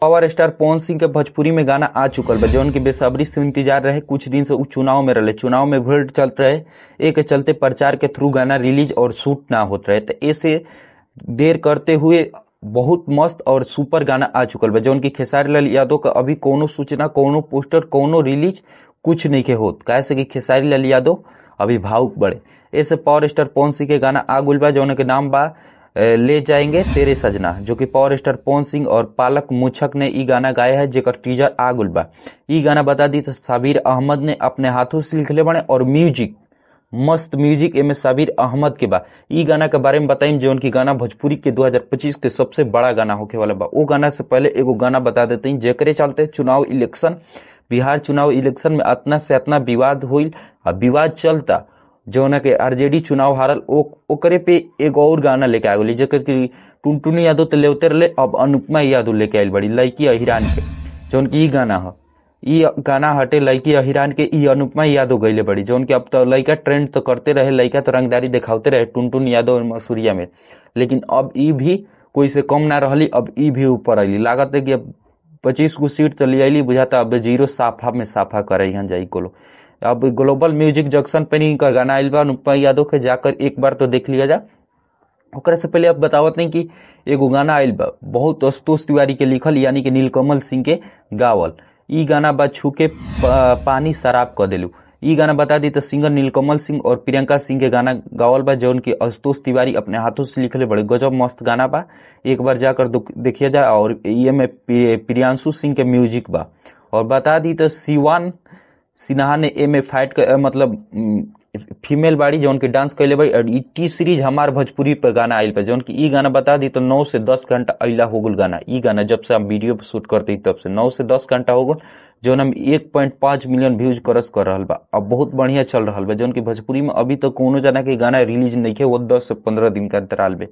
Power star Pawan Singh के भोजपुरी में गाना आ चुकल बा जौन की बेसब्री से इंतजार रहे। कुछ दिन से उ चुनाव में रहे, चुनाव में भीड़ चलत रहे, एक चलते प्रचार के थ्रू गाना रिलीज और शूट ना होत रहे, तो ऐसे देर करते हुए बहुत मस्त और सुपर गाना आ चुकल बा जौन की खेसारी लाल यादव का अभी कोनो सूचना, कोनो पोस्टर, कोनो रिलीज कुछ नहीं के होत। काहे से कि खेसारी लाल यादव अभी भावुक बड़े। ऐसे पावर स्टार पवन सिंह के गाना आ गुल बा जौन के नाम बा ले जाएंगे तेरे सजना, जो कि पावर स्टार पवन सिंह और पालक मुछक ने ई गाना गाया है, जेकर टीजर आ गुल बा। ई गाना बता दी साबिर अहमद ने अपने हाथों से लिखले बने और म्यूजिक मस्त म्यूजिक एमे साबिर अहमद के बा। ई गाना के बारे में बताइम जौन की गाना भोजपुरी के 2025 के सबसे बड़ा गाना होखे वाला बा। वो गाना से पहले एगो गाना बता देते हैं जेकरे चलते चुनाव इलेक्शन, बिहार चुनाव इलेक्शन में अतना से अतना विवाद होइल आ विवाद चलता जौन के आरजेडी चुनाव हारल ओकरे पे एगो और गाना लेके आ गई जेकर की टुनटुनी यादव तो लेवते रहे, अब अनुपमा यादव लेके आयल बड़ी लड़की अहिरान के, जौन की ई गाना ह, ई गाना हटे लड़की अहिरान के, ई अनुपमा यादव गईले बड़ी जौन की अब तो लड़का ट्रेंड तो करते रहे, लड़का तो रंगदारी दिखाते रहे टुनटुन यादव मसूरिया में, लेकिन अब ई भी कोई से कम ना रही, अब ई भी ऊपर अली। लागत है कि अब 25 गो सीट तो ले अली, बुझाता अब जीरो साफा में साफा करे जाई को। अब ग्लोबल म्यूजिक जंक्शन पे नहीं का गाना आयल बा अनुपमा यादव के, जाकर एक बार तो देख लिया जा। ओकरा से पहले अब बतावत नहीं कि एगो गाना आयल बा बहुत आशुतोष तिवारी के लिखल, यानी कि नीलकमल सिंह के गावल, ई गाना बा छू के पानी शराब क देलू। ई गाना बता दी तो सिंगर नीलकमल सिंह और प्रियंका सिंह के गाना गावल बा जौन की आशुतोष तिवारी अपने हाथों से लिखले बड़े गजब मस्त गाना बा, एक बार जाकर देखिए जा। और ये में प्रियांशु सिंह के म्यूजिक बा। और बता दी तो सिवान सिन्हा ने ए में फाइट कर, मतलब फीमेल बाड़ी जौन की डांस कैले बाड़ी। और टी सीरीज हमार भोजपुरी पर गाना आयल बा जौन की ई गाना बता दी तो 9 से 10 घंटा अला हो गल गाना। ई गाना जब से हम वीडियो शूट करते तब से 9 से 10 घंटा हो गल जौन हम 1.5 मिलियन व्यूज क्रॉस कर रहा बा। अब बहुत बढ़िया चल रहा बा जौन की भोजपुरी में अभी तो कोनो जना के गाना रिलीज नहीं है, वो 10 से 15 दिन के अंतराल में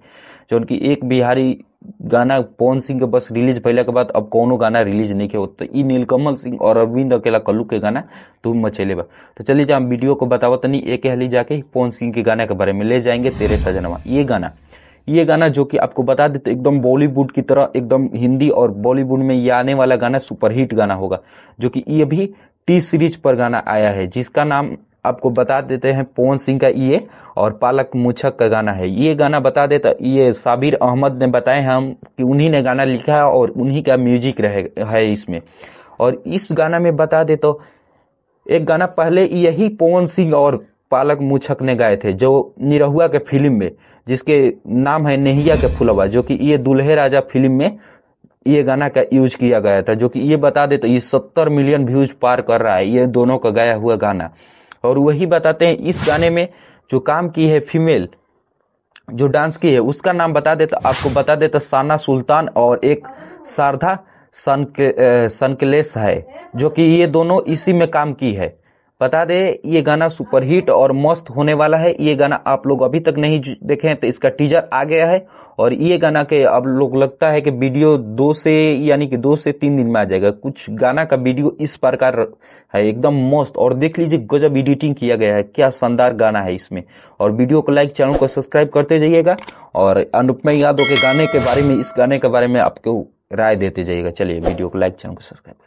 जौन की एक बिहारी गाना पवन सिंह के बस रिलीज भैला के बाद अब कोनो गाना रिलीज नहीं है। तो ई नीलकमल सिंह और अरविंद अकेला कल्लू के गाना धूम मचेले बा। तो चलिए हम वीडियो को बतावत नहीं एक हली जाके पवन सिंह के गाना के बारे में ले जाएंगे तेरे सजनवा। ये गाना जो कि आपको बता देते एकदम बॉलीवुड की तरह, एकदम हिंदी और बॉलीवुड में ये आने वाला गाना सुपरहिट गाना होगा, जो कि ये भी टी सीरीज पर गाना आया है जिसका नाम आपको बता देते हैं पवन सिंह का ये और पालक मुछक का गाना है। ये गाना बता देता ये साबिर अहमद ने बताए हम कि उन्हीं ने गाना लिखा है और उन्हीं का म्यूजिक रहे है इसमें। और इस गाना में बता दे तो एक गाना पहले यही पवन सिंह और पालक मुछक ने गाए थे जो निरहुआ के फिल्म में, जिसके नाम है नहिया के फुलवा, जो कि ये दुल्हे राजा फिल्म में ये गाना का यूज किया गया था, जो कि ये बता दे तो ये 70 मिलियन व्यूज पार कर रहा है ये दोनों का गाया हुआ गाना। और वही बताते हैं इस गाने में जो काम की है फीमेल जो डांस की है उसका नाम बता देता आपको बता देता साना सुल्तान और एक शारदा सनकलेस है, जो कि ये दोनों इसी में काम की है। बता दे ये गाना सुपरहिट और मस्त होने वाला है। ये गाना आप लोग अभी तक नहीं देखे हैं तो इसका टीजर आ गया है और ये गाना के अब लोग लगता है कि वीडियो 2 से यानी कि 2 से 3 दिन में आ जाएगा। कुछ गाना का वीडियो इस प्रकार है एकदम मस्त, और देख लीजिए गजब एडिटिंग किया गया है, क्या शानदार गाना है इसमें। और वीडियो को लाइक, चैनल को सब्सक्राइब करते जाइएगा और अनुपमा यादव के गाने के बारे में, इस गाने के बारे में आपको राय देते जाइएगा। चलिए वीडियो को लाइक, चैनल को सब्सक्राइब।